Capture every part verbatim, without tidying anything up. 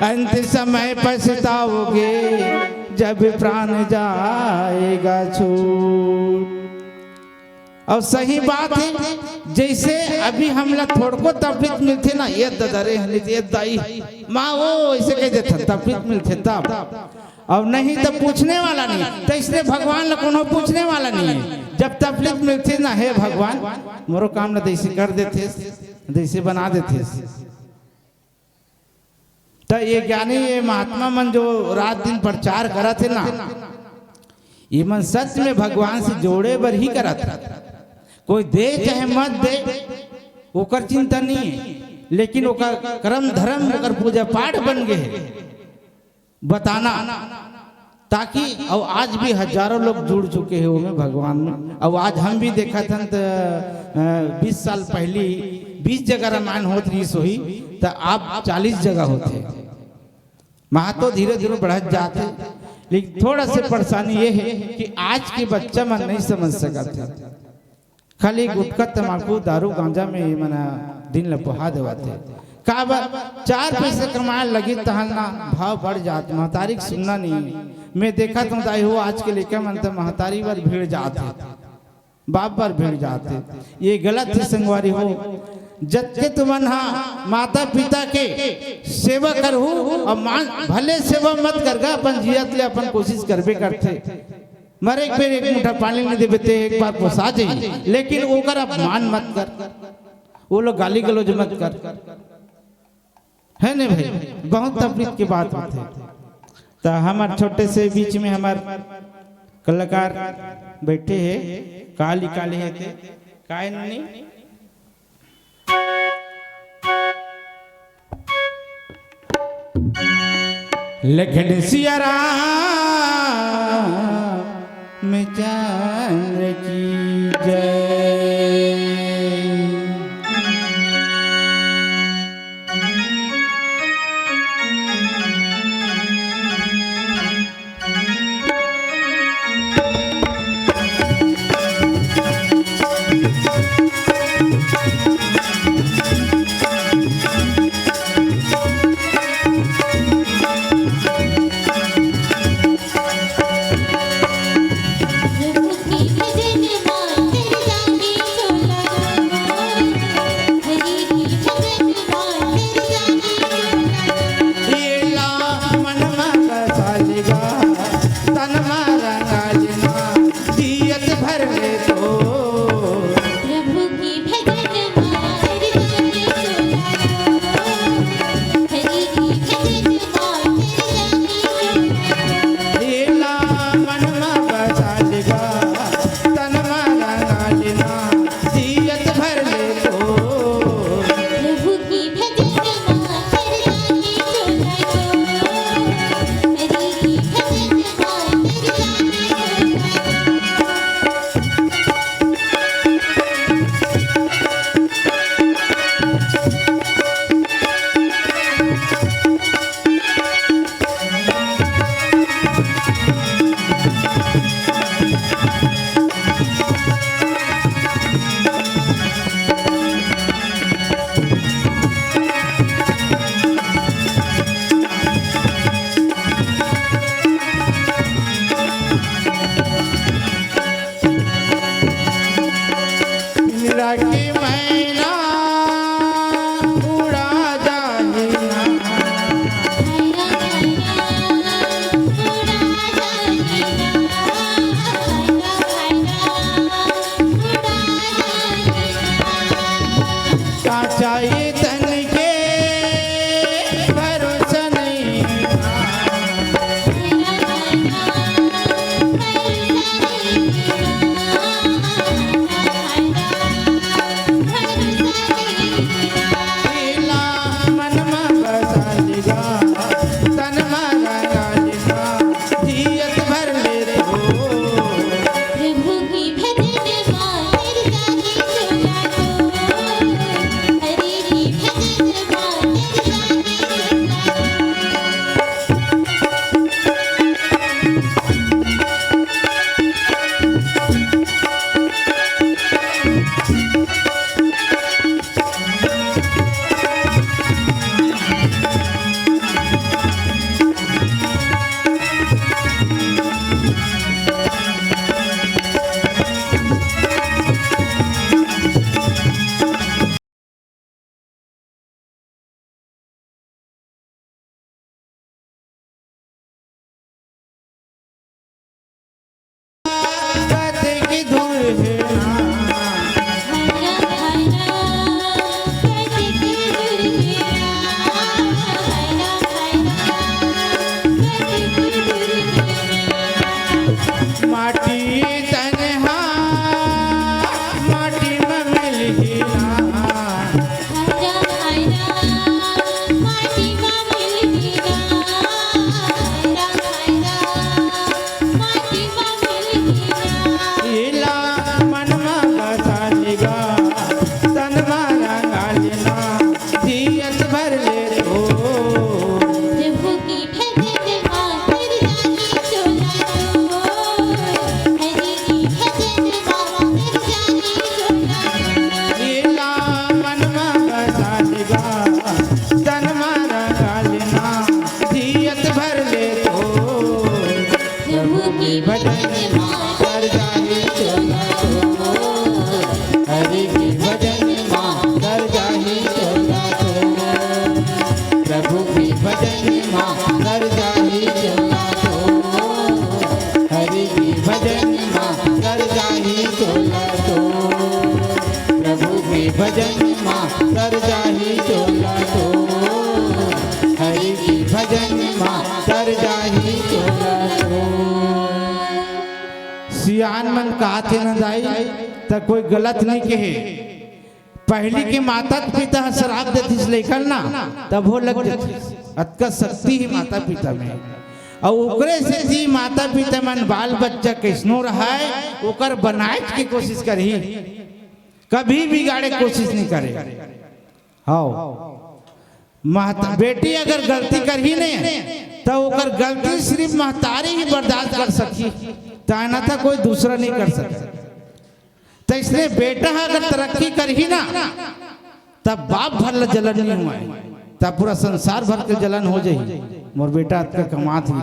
अंत समय पछताओगे, जब प्राण जाएगा छूट। अउ सही बात हे, जइसे अभी हमला थोड़को तकलीफ मिलथे ना, ये ददा रे, हनी ये दाई, माँ वो, अइसे कहि देथन, तकलीफ मिलथे तब। अउ नहीं त पूछने वाला नहीं, त अइसने भगवान ला कोनो पूछने वाला नहीं हे। जब तकलीफ मिलथे ना, हे भगवान, मोरो काम ला त अइसे कर देथेस, त अइसे बना देथेस। त ये ज्ञानी, ये महात्मा मन जो रात दिन प्रचार करत हे ना, ये मन सच में भगवान से जोड़े बर ही करत हे। कोई दे चाहे मत दे, ओकर चिंता नहीं हे, लेकिन ओकर कर्म धर्म, ओकर पूजा पाठ बन गे हे बताना, ताकि अउ आज भी हजारों लोग जुड़ चुके हे ओमे भगवान में। अउ आज हम भी देखत हन त, अ, बीस साल पहली बीस जगह रामायण होत रहिस होही, त अब चालीस जगह होथे। महत्व धीरे धीरे बढ़त जात हे, लेकिन थोड़ा से परेशानी ये हे कि आज के बच्चा मन नहीं समझ सकत हे। खाली गुटखा, तमाकू, दारू, गांजा में ये मन दिन ल पोहा देवत हे। काबर? चार पैसा कमाए लगी तहन ना भाव बढ़ जात, महतारी के सुनना नहीं। मैं देखत हूँ दाई हो, आज के लइका मन त महतारी बर भिड़ जात हे, बाप बर भिड़ जात हे। ये गलत हे संगवारी हो। जतके तुमन हा माता पिता के सेवा करहू, अउ मान, भले सेवा मत करगा, अपन जियत ले अपन कोशिश करबे करथे। मरे एक बेर एक मुठा पानी नहीं देबे ते एक बार पोसा जाही, लेकिन ओकर अपमान मत कर, वो लोग गाली गलौज मत कर, हे ने भाई? बहुत तकलीफ के बात होथे। त हमर छोटे से बीच में हमर कलाकार बैठे हे, काली काली हे ते, काय नहीं? लखन सिया राम चंद्र की जय। मा कर जाही चोला तो, हरि के भजन मा कर जाही चोला तो, प्रभु के भजन मा कर जाही चोला तो, हरि के भजन मा कर जाही चोला तो। सियान मन कहत हे न दाई, त कोई गलत नहीं कहे। पहिली के माता पिता ह श्राप देतिस लइका ल ना, तभो लग जतिस। अतका शक्ति हे माता पिता में। अउ ओकरे सेती माता पिता मन बाल बच्चा कइसनो रहय, ओकर बनाए के कोशिश करही, कभी बिगाड़े के कोशिश नहीं करे। हव, महत-, बेटी अगर गलती करही ने, त ओकर गलती सिर्फ महतारी ही बर्दाश्त कर सकही, त अन्यथा कोई दूसरा नहीं कर सकही। त इसने बेटा ह अगर तरक्की करही ना, तब बाप भर ल जलन नहीं होय, तब पूरा संसार भर के जलन हो जाही। मोर बेटा अतका कमात हे,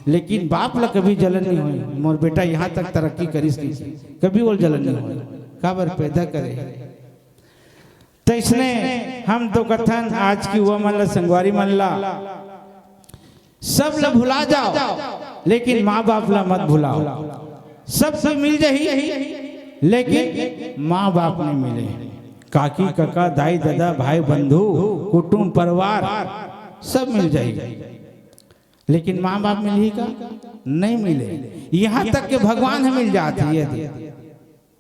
लेकिन बाप ल कभी जलन नहीं होय, मोर बेटा यहाँ तक तरक्की करिस, कभी वो जलन नहीं होय। काबर? पैदा करे। तइसने हम तो कथन आज के युवा मन ला, संगवारी मन ला, सब ला भुला जाव, लेकिन माँ बाप ला मत भुलाव। सब कोई मिल जाही, लेकिन माँ बाप नहीं मिले। काकी, कका, दाई, ददा, भाई, बंधु, कुटुम, परिवार सब मिल जाही, लेकिन माँ बाप मिलही का? नहीं मिले। यहाँ तक के भगवान ह मिल जात हे, ये दे।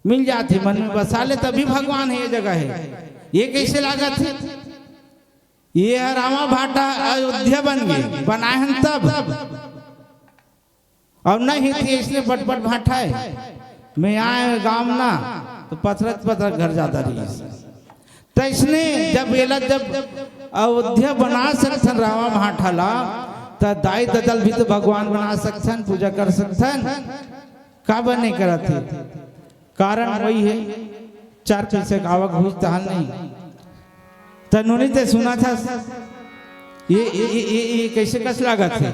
मिल जात हे, मन में बसा ले, तभी भगवान हे, ये जगह हे। ये कइसे लागत हे? ये ह रामा भाटा अयोध्या बन गे, बनाए हन तब। अउ नहीं हे त इसने बटबट भाटा हे। मैं आए गाँव ना, त पथरत पथरत घर जादा रहिस। त इसने जब एला जब अयोध्या बना सकथन रामा भाटा ला, त दाई ददा ल भी तो भगवान बना सकथन, पूजा कर सकथन। काबर नहीं करत हे? कारण वही हे, चार पैसा के आवक होइस तहान नहीं। त नोनी, तैं सुनत हस, ये, ये, ये, ये, ये कइसे कस लागत हे?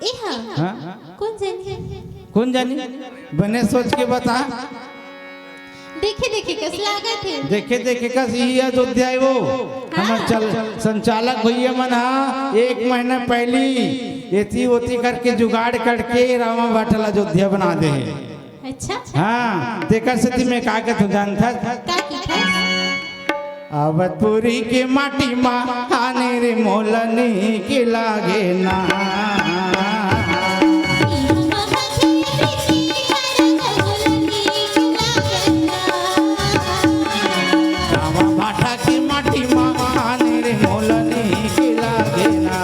ए हाँ। हाँ? कोन जनी? कोन जनी? बने सोच के बता। देखे देखे कस लागत हे। देखे देखे कस, इही अयोध्या हे वो। हाँ। हमर चल-, संचालक भैया मन हा एक महीना पहिली एती ओती करके जुगाड़ करके रामा भाटा ला अयोध्या बना दे हे। अच्छा। हाँ, तेकर सेती मैं का कहत हूँ जानथस? का कहत हस? अवधपुरी के माटी मा खाने रे मोला नीक लागे ना। रामा भाटा के माटी मा खाने रे मोला नीक लागे ना।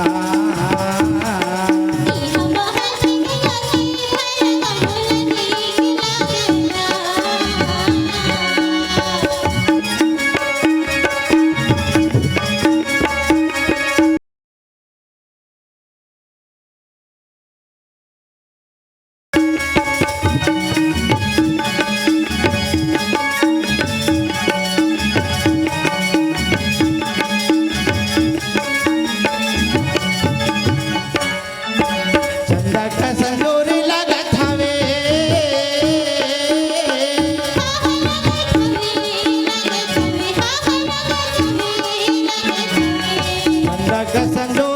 चंदा का संजोरी लागत हवे। चंदा का संजोरी